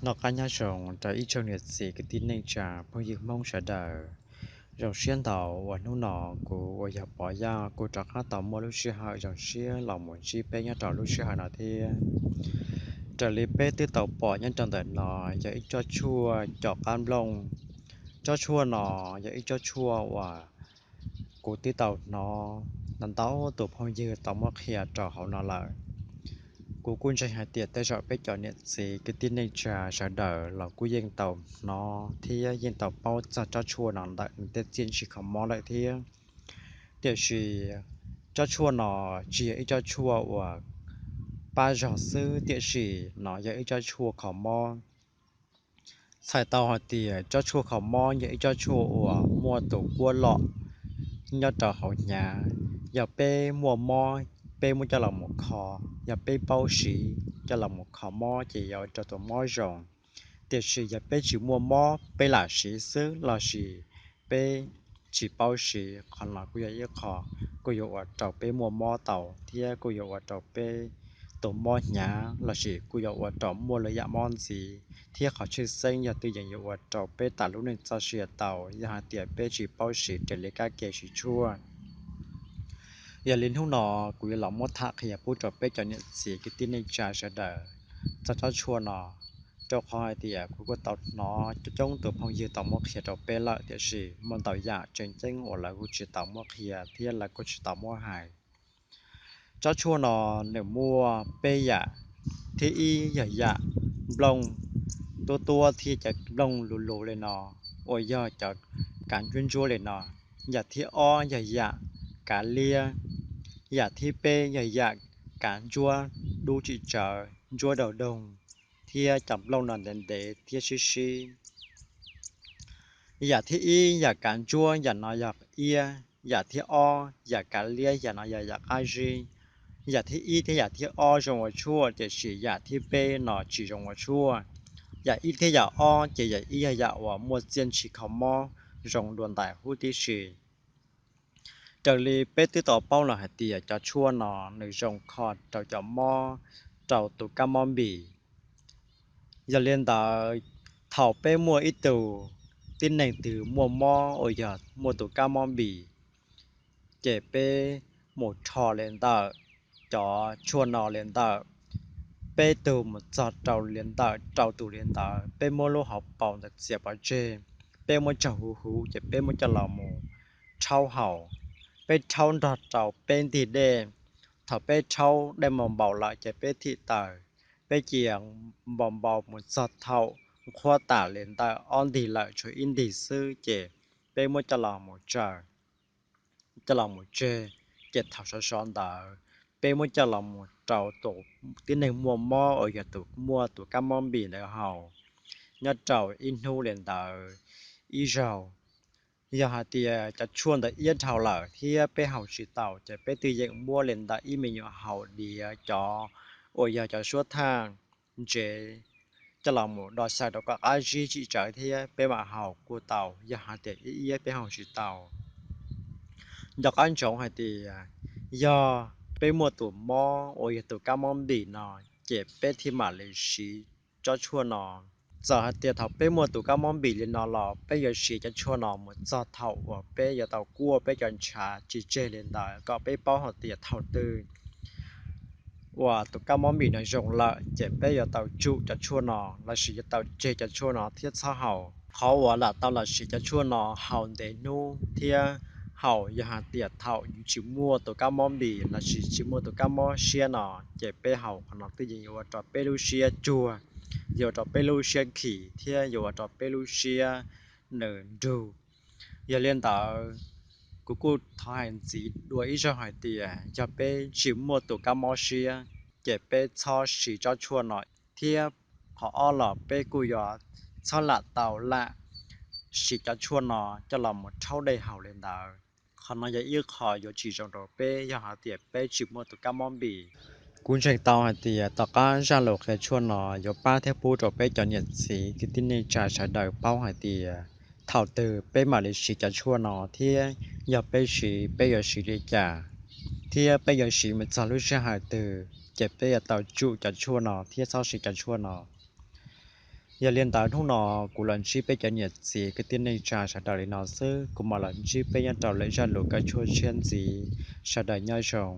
Noj qab nyob zoo rau ib tsoom niam txiv kwv tij neej tsa phooj ywg Hmoob sawv daws. Zoo siab ntau uas hnub no kuv uas yog Pov Yaj kuj rov qab tau muaj lub sij hawm zoo siab los mus ntsib peb nyob rau lub sij hawm no thiab. Raws li peb twb tau pom nyob rau ntawm no yog ib tsob tshuaj com qab nplooj. Tsob tshuaj no yog ib tsob tshuaj uas kuv twb tau hnov ntau ntau tus phooj ywg tau muab qhia rau hauv no lawm. Kuv kuj ntseeg hais tias tej zaum peb cov niam txiv kwv tij neej tsa sawv daws los kuj yeej tau hnov thiab yeej tau paub txog tsob tshuaj no ntawm nws tej txiaj ntsig kho mob lawm thiab. Tiam sis tsob tshuaj no tsis yog ib tsob tshuaj uas pab zog xwb, tiam sis no yog ib tsob tshuaj kho mob. Txhais tau hais tias tsob tshuaj kho mob yog ib tsob tshuaj uas muaj tus kuab lom nyob rau hauv hnyav. Yog peb muaj mob, peb muab coj los mus kho, yog peb paub siv coj los mus kho mob ces yuav ua rau tus mob zoo. Tiam sis yog peb tsis muaj mob, peb lam siv xwb lossis peb tsis paub siv, qhov no kuj yog ib qho kuj yuav ua rau peb muaj mob tau thiab kuj yuav ua rau peb tus mob hnyav lossis kuj yuav ua rau muaj lwm yam mob ntxiv. Thiab qhov tshwj xeeb yog twb yeej yuav ua rau peb tas lub neej txoj sia tau yog hais tias peb tsis paub siv raws li kab ke siv tshuaj. Yog li hnub no kuv yuav los muab tham qhia pub rau peb cov niam txiv kwv tij neej tsa sawv daws txog tsob tshuaj no, rau qhov hais tias kuv kuj tau hnov coob coob tus phooj ywg tau muab qhia rau peb lawm, tiam sis muaj ntau yam tseem ceeb uas lawv kuj tsis tau muab qhia thiab lawv kuj tsis tau muab hais. Tsob tshuaj no nws muaj peb yam. Thib ib yog yam nplooj tuab tuab thiab cov nplooj luv luv li no, uas yog cov kav ntsuab ntsuab li no. Yam thib ob yog yam kav liab. Yam thib peb yog yam kav ntsuab dub tsis tsawv, ntsuab daug doog, thiab cov nplooj no ntev ntev thiab sib sib. Yam thib ib yam kav ntsuab, yam no yog iab. Yam thib ob yam kav liab, yam no yog yam qab zib. Yam thib ib thiab yam thib ob zoo ua tshuaj, tiam sis yam thib peb no tsis zoo ua tshuaj. Yam ib thiab yam ob ces yam ib yog yam uas muaj txiaj ntsig kho mob zoo dua ntais huv tib si. Raws li peb twb tau paub los hais tias cov tshuaj no nws zoo kho rau cov mob, rau tus kab mob npis. Yog li ntawd, thaum peb muaj ib tug tib neeg twg muaj mob uas yog muaj tus kab mob npis, ces peb mus rho li ntawm cov tshuaj no li ntawm peb tug mus txog rau li ntawm rau tus li ntawd, peb muab lub hauv paus ntawd txiav pov tseg, peb muab tsaug huv huv ces peb muab coj los mus rhaub haus. Peb rhaub nrog rau peb ntig dej. Thaum peb rhaub dej npau npau lawm ces peb thim taws, peb cia npau npau mus txog thaum nqhuab tas li ntawm ob ntig lawm tshuav ib ntig xwb ces peb muab coj los mus tsaws, coj los mus tseg. Ces thaum sov sov ntawd peb muab coj los mus rau tus tib neeg muaj mob uas yog tus muaj tus kab mob npis ntawd haus nyob rau ib hnub li ntawd ib zaug. Yog hais tias cov tshuaj ntawd iab dhau lawm thiab peb haus tsis tau ces peb twb yeem muab li ntawm ib me nyuam haus diav cov uas yog cov suab thaj ntsev coj los mus do xyaw rau kom qab zib tsis tsawv thiab peb mam haus kuj tau yog hais tias iab iab peb haus tsis tau. Nco qab ntsoov hais tias yog peb muaj tus mob uas yog tus kab mob npis no ces peb thiaj mam li siv tsob tshuaj no. Txawm hais tias thaum peb muaj tus kab mob npis li no los peb yuav siv cov tshuaj no mus txog thaum uas peb yuav tau kuaj peb cov ntshav tsis tseg li ntawd kom peb paub hais tias thaum twg uas tus kab mob npis no zoo lawm ces peb yuav tau tsum cov tshuaj no lossis yuav tau tseg cov tshuaj no thiab txhob haus. Qhov uas lam tau los siv cov tshuaj no haus ntev hnub thiab haus yog hais tias thaum yus tsis muaj tus kab mob npis lossis tsis muaj tus kab mob siab no ces peb haus qhov no twb yeej yuav ua rau peb lub siab tsuag, yuav ua rau peb lub siab khim thiab yuav ua rau peb lub siab nws nrug. Yog li ntawd, kuv kuj thov hais ntxiv dua ib zaug hais tias yog peb tsis muaj tus kab mob siab ces peb txhob siv tsob tshuaj no. Thiab qhov ob los peb kuj yuav txhob lam tau lam siv cov tshuaj no coj los mus rhaub dej haus li ntawd. Qhov no yog ib qho yuav tsis zoo rau peb yog hais tias peb tsis muaj tus kab mob npis. Kuv ntseeg tau hais tias tom qab zaj lus qhia tshuaj no yuav pab thiab pub rau peb cov niam txiv kwv tij neej tsa sawv daws paub hais tias thaum twg peb mam li siv cov tshuaj no thiab yog peb siv peb yuav siv li cas, thiab peb yuav siv mus txog lub sij hawm twg ces peb yuav tau tsum cov tshuaj no thiab txhob siv cov tshuaj no. Yog li ntawd hnub no kuv los ntsib peb cov niam txiv kwv tij neej tsa sawv daws li no xwb, kuv mam los ntsib peb nyob rau lwm zaj lus kab tshuab tshiab ntxiv. Sawv daws nyob zoo.